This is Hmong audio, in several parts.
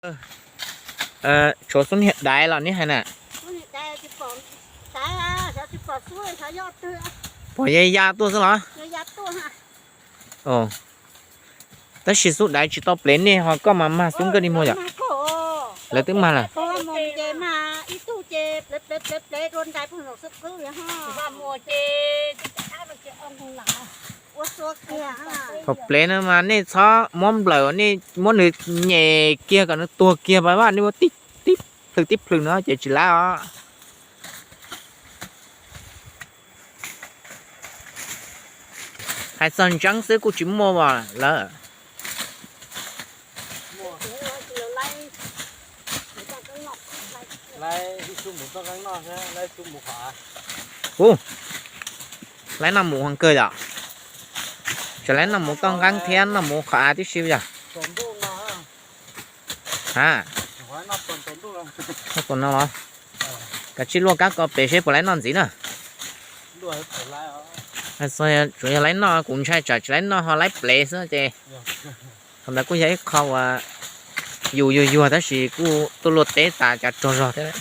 Tshuav xub niag daiv los neb hais na. Pom ya ya tuaj xwb los? Tab sis xub daiv tsis tau plev nej ho koj mas mag xub nkauj dig muag yom. Lawv twb mag lawm. Thaum plev no mas nej txhob muab nplawm, nej muab nws nyem kiag kom nws tuag kiag pas vaj, nej muab tib plhws tib plhws no ces tsis laib os. Hais txog ntseeb xwb kuj tsis muaj as lawm. Ub, laib noj mus heev kawg yom. Tseem laib noj mus toj nqeeb thiab noj mus qhov av tib si yom. Ha, noj tus no los? Kav tsij luaj kab ko pem seb puas laib noj ntxiv na. Tsuas yog laib noj, kuv ntshai tsam tsis laib noj ho laib plev xwb ces. Qhov ntawd kuj yog ib qho uas yus yuag yuag tab sis kuj tuaj luaj teb tas cov rog zog thiab.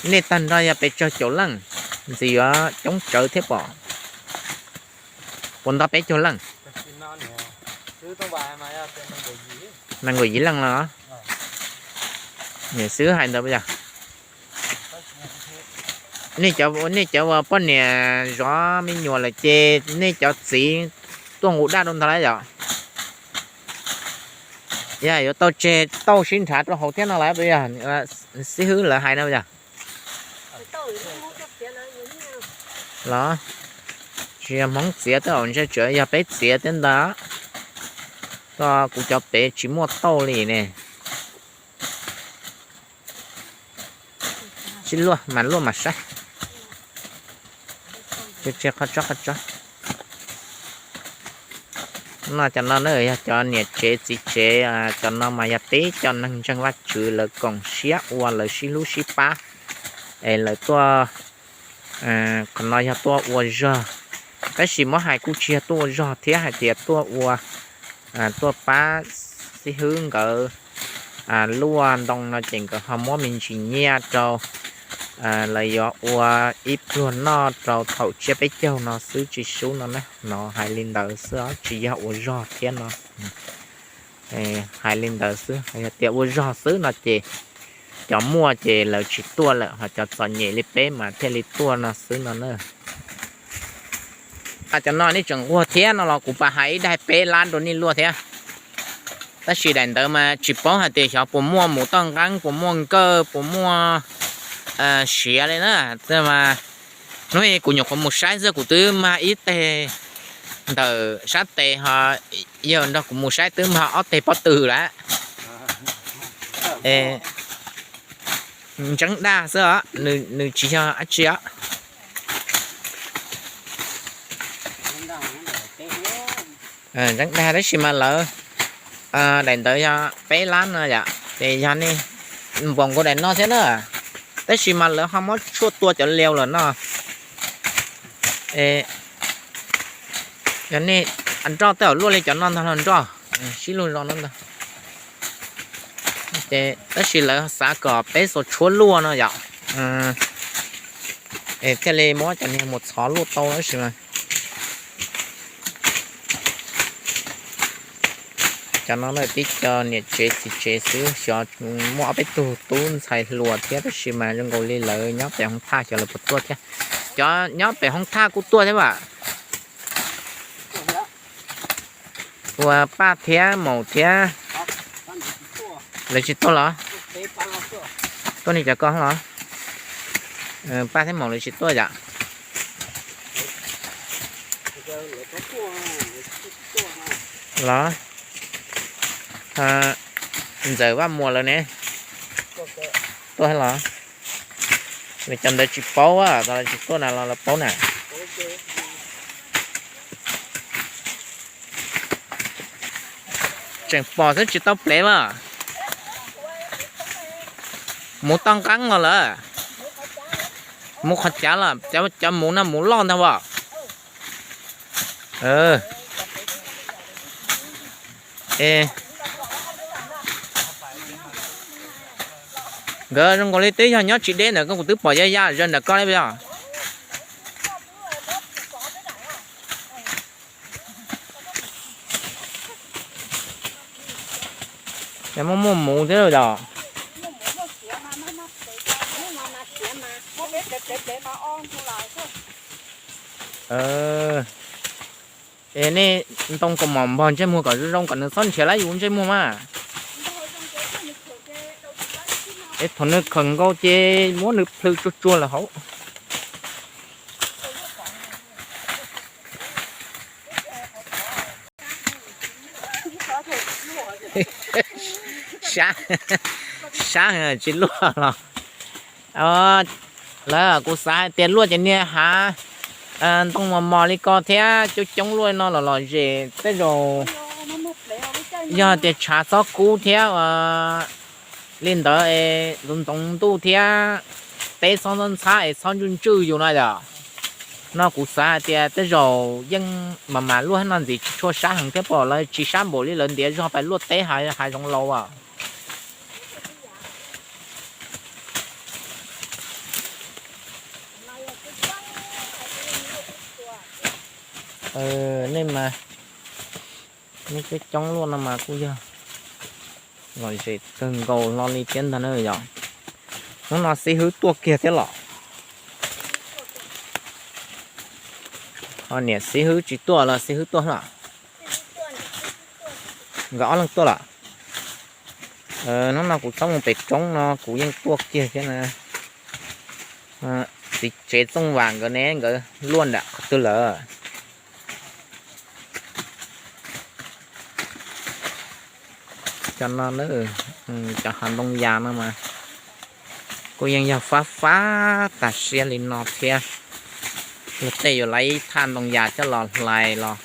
Nej tag nrho yog pes tsawg caum leej, ntxim yuav coob tsawv thiab pom. Puas ntog peb caug leej? Nees nkaum yim leej los? Niam xwb hais ntawd yog. Nej cov uas poj niam zov me nyuam lawm ces nej cov txiv tuaj nqus daj rau ntag lauj yom. Yog yuav tau tseg tauj sib nrhav rau hauv thiab no lawm, yog xib hwb lawv hais no yog. Los tsis yog Hmoob txiav tej zaum ntshe tsuas yog peb txiav thiab ntag. Koj kuv cov pem tsis muaj tauj li ne. Sib luaj mas luaj mas saib. Tseg qhov tsob qhov tsob. No cov no na yog cov niam tsev txiv tsev, cov no mas yog tib co neeg ntseeg Vajtswv lawv koom siab ua lawv sib hlub sib pab es lawv tuaj. Qhov no yog tuaj ua zog, tab sis muab hais kuj tsis yog tuaj ua zog thiab hais tias tuaj ua, tuaj pab xib hwb nkawd luaj ntoo no ces nkawd ho muab me ntsis nyiaj rau. Lawv yuav ua ib pluag noj rau thaum tsiab peb caug no xwb tsis sub no na. No hais li ntawd xwb os, tsis yog ua zog thiab no. Hais li ntawd xwb, yog tias ua zog xwb no ces cov muaj ces lawv tsis tuaj lawm, ho cov txom nyem li peb mas thiaj li tuaj no xwb no na. Cov no nej tseem nquag thiab no los kuv pab hais ib daig peb lab rau nej luaj thiab. Tab sis daim ntawd mas tsis paub hais tias xyov puas muaj mus toj nqeeb, puas muaj nkawj, puas muaj siav li na. Mas hnub kuv nyuam qhuav mus saib xwb kuv twb mag ib teg ntawm sab tes ho, yawg nrog kuv mus saib twb mag ob teg pob tw lawm. Ntseeb daj xwb os, nws tsis yog dab tsi os. Ntseeb daj tab sis mas lawv, daim ntawd yog peb lab no yom, ces yog nej npaum nkaus daim no thiab na, tab sis mas lawv ho muab tshuaj tua cov liau lawm no. Yog nej nroj tej zaum luaj li cov no ntag los nroj, sib luag zoo no ntag. Tab sis lawv xav kom peb xuas tshuab luaj no yom, thiaj li muab cov niag mus txhov luaj tau tab sis mas cov no tib co niam tsev txiv tsev xwb, xyov muaj ob peb tug tub ntxhais hluas thiab tab sis mas zoo nkaus li lawv nyob pem hoob thaj xyov lawv puas tuaj thiab. Cov nyob pem hoob thaj kuj tuaj thiab vam. Ua Paj thiab Maum thiab lawv tsis tuaj los? Tuaj nej cov ko los? Paj thiab Maum lawv tsis tuaj yom? Los Ntxawm Vaj Muas lawv ne? Tuaj los? Nws cov ntawd tsis paub, lawv tsis tuaj na los lawv paub na. Tseem pom xwb tsis tau plev mas. Mus toj nqeeb los lawm? Mus qhov cav los? Cov mus no mus loj ntag as. Es nkawd zoo nkaus li twb yog nyob tsis deb ntawm koj, kuv twb pom ya ya zawg ntawm koj li puas yog? Ces muaj muaj muv thiab los? Es nej ntoo kaus mom npog ntsej muag kom zoo zoo kom nws txhob nrhiav lawv yus ntsej muag mas. Es thaum nws khawm nkaus ces muab nws plhws tsuag tsuag lawm hauv. Sab, sab tsis luaj los? Lawv, kuv xav hais tias luaj ces niag hav ntoo mos mos li ko thiab coob coob luaj no los lom zem tej zaum yog tias tshav txhob kub thiab li ntawd es ntxoov ntxoov ntuj thiab teb txhob ntxhab es txhob ntswj ntswj yus no yom. No kuv xav hais tias tej zaum yeej mas mas luaj no ntxiv tsis tshua sab heev thiab pom lawv tsis sab npaum li lawv ntiav zog pais luaj teb hav zoov laus as. Nej mas, nej coob coob luaj no mas kuj yog lom zem kawg nkaus hlo li thiab ntag na yom. Hnub no xib hwb tuaj kiag thiab los? Ho niam xib hwb tsis tuaj los xib hwb tuaj los? Nkawd ob leeg tuaj los? Hnub no kuv txhob mus pem roob no kuv yeej tuaj kiag thiab na. Txiv tsev Txooj Vam nkawd ne, nkawd luaj nram qhov twg lawm? Cov no, cov hav ntoo yas no mas kuj yeej yog fab fab tag siab li no thiab. Luag tej yuav laiv ib thaj ntoo yas coj los hlais los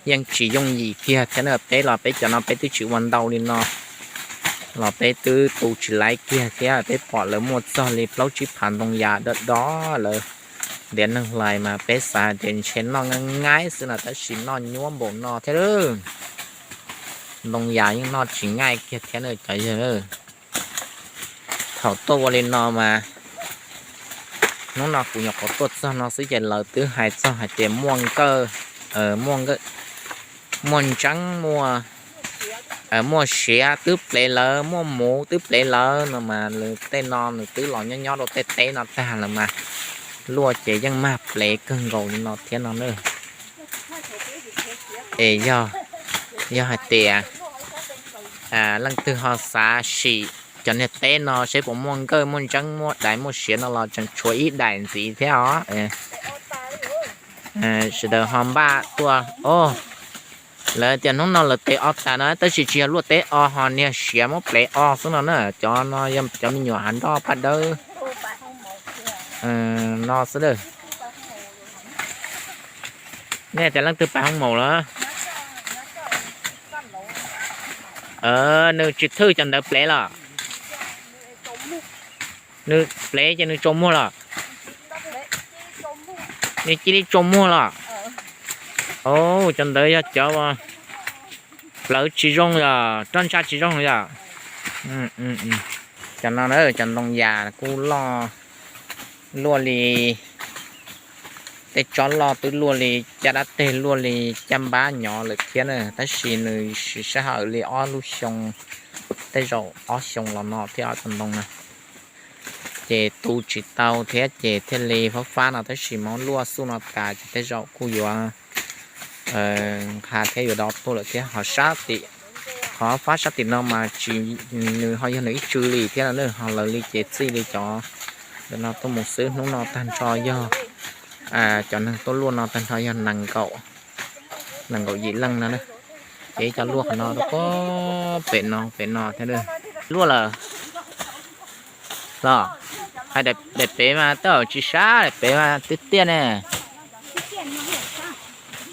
yeej tsis yooj yim kiag thiab na. Peb los peb cov no peb twb tsis ua ntau li no los peb twb tu tsis laiv kiag thiab. Peb pom lawv muaj txog li plaub tsib phav ntoo yas do do lawv ntiav neeg hlais mas peb xav hais tias ntshe noj nqaij nqaij xwb no tab sis noj nyuab npaum no thiab. Ntoo yas yeej noj tsis nqaij kiag thiab na cov yawg. Thaum tuaj ua li no mas hnub no kuv nyuam qhuav tuaj txog no xwb ces lawv twb hais txog hais tias muaj nkawj, muaj ntseeb, muaj siav twb plev lawv, muaj muv twb plev lawv no mas lawv tej no nws twb los nyob nyob rau tej teb no tag lawm mas luaj ces yeej mag plev kawg nkaus li no thiab no na. Es yog, yog hais tias leej twg ho xav sim cov niag teb no seb puas muaj nkawj muaj ntseeb muaj dais muaj siav no los tseem tshuav ib daim ntxiv thiab os. Sawv daws ho npaj tuaj os. Lawv tias hnub no lawv tes o tas no tab sis tsis yog luaj teb o ho niag siav muab plev o xwb no na. Cov no yog cov me nyuam hav nroj paj dawb no xwb. Nej tias leej twg pais hoo maum lawm? Nws tsis thwj cov ntawd plev los? Nws plev ces nws tsaus muag los? Nws cia li tsaus muag los? Cov ntawd yog cov plawv tsis zoo yog roj ntsha tsis zoo yog? Cov no na cov ntoo yas kuj loj luaj li, tej tsob loj twb luaj li caj dab teg luaj li caj npab nyov lawm thiab na tab sis nws siv sij hawm li ob lub xyoo, tej zaum ob xyoo los no thiab cov ntoo na. Ces tu tsis tau thiab ces thiaj li fab fab no tab sis mas luaj xuj no tas ces tej zaum kuj yuav nqha thiab yuav do tuaj lawm thiab. Ho sab tim, qhov fab sab tim no mas tsis, nws ho yog nws ib tsw li thiab no na, ho lawv li ces txij li cov ntawm no tuaj mus xwb. Hnub no tag nrho yog cov neeg tuaj luaj no tag nrho yog nees nkaum, nees nkaum yim leej no na. Ces cov luaj qhov no rau pem no pem no thiab. Luaj lawm los? Hais daim pem mas tej zaum tsis sab, daim pem mas tiaj tiaj ne.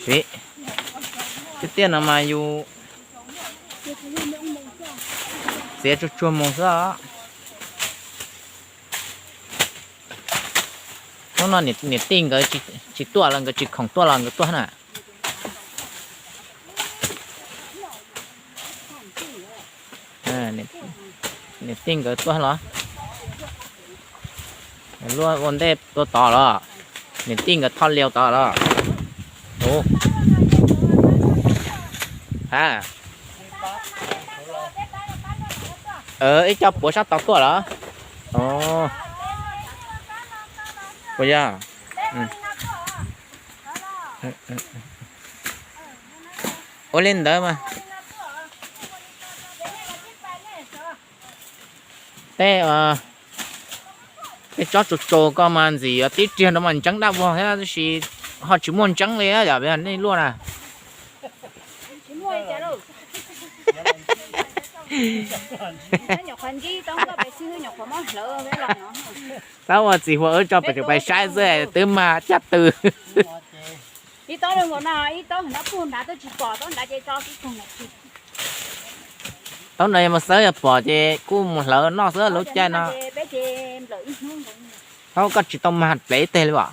Tiaj tiaj no mas yus txiav tsuag tsuag mus xwb os. Hnub no niam tij nkawd tsis tuaj los nkawd tsis khoom tuaj los nkawd tuaj na? Niam tij nkawd tuaj los? Luaj ua ntej tuaj tod los? Niam tij nkawd thoj liau tod los? Ub. Ha. Ib co puav sab tod tuaj los? Puas yog? Ua li ntawd mas. Tej, tej tsob tsuas tsuas ko mas ntxim yuav tib riag no mas ntseeb dab vog thiab tab sis ho tsis muaj ntseeb li yom, nej luaj na. Tab ua txiv huam wb tso pem tseem pais saib xwb twb mag caj tw. Taub no yog mus xawb yog pom ces kuj mus hlawv noj xwb lub caij no. Thaub koj tsis tau mag plev teg li as.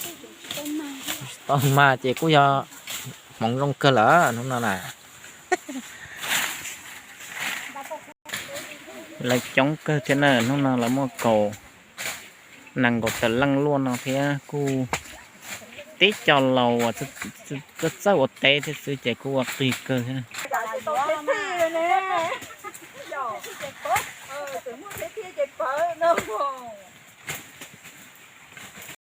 Tsis tau mag ces kuj yog hmoov zoo kawg lawm hnub no na. Lawv coob kawg thiab na, hnub no lawv muaj kaum nees nkaum tawm leej luaj no thiab kuj tib co laus uas txawj ua teb thiab xwb ces kuj ua qig kawg thiab.